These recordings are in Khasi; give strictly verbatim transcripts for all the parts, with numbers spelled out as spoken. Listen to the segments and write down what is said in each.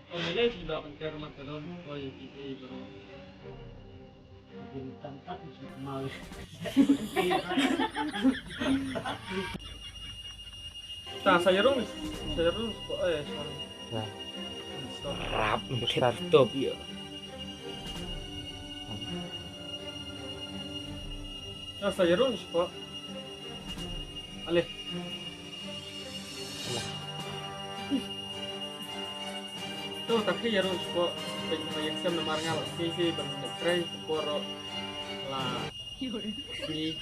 Ta sa ïarung, sa ïarung, eh, sorry. Nah. Stop. Rap, kita tutup, ya. Ta sa ïarung, spa. Ale. To, ta khie ïarung shuh. Peit ma ïa ksem namar nga la sngi shi ban ïa trei por la sngi.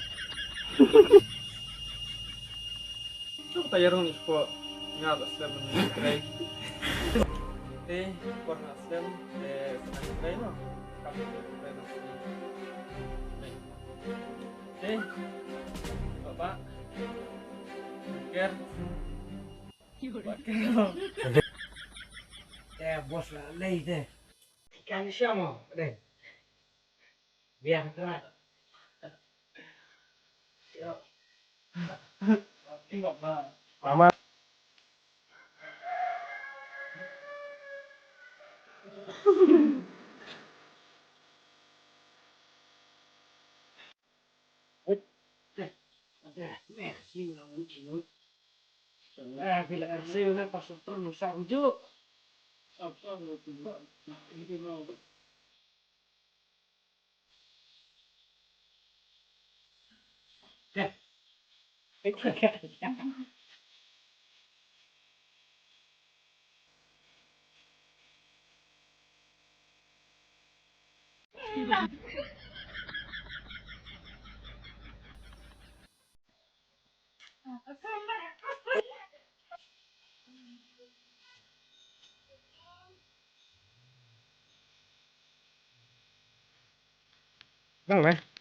To, ta ïarung shuh. Nga la slem ban ïa trei. Te por nga slem te sa nang trei no. Kam ïa trei na sngi. Te. Baba. Ker. Eh, bos la lei te. Kan siamo, deh. Biang terat. Mama. Merci. Ah, bila ada nak pasal terus aku juk. Apa lu tu? Ini mau. Bang, bang.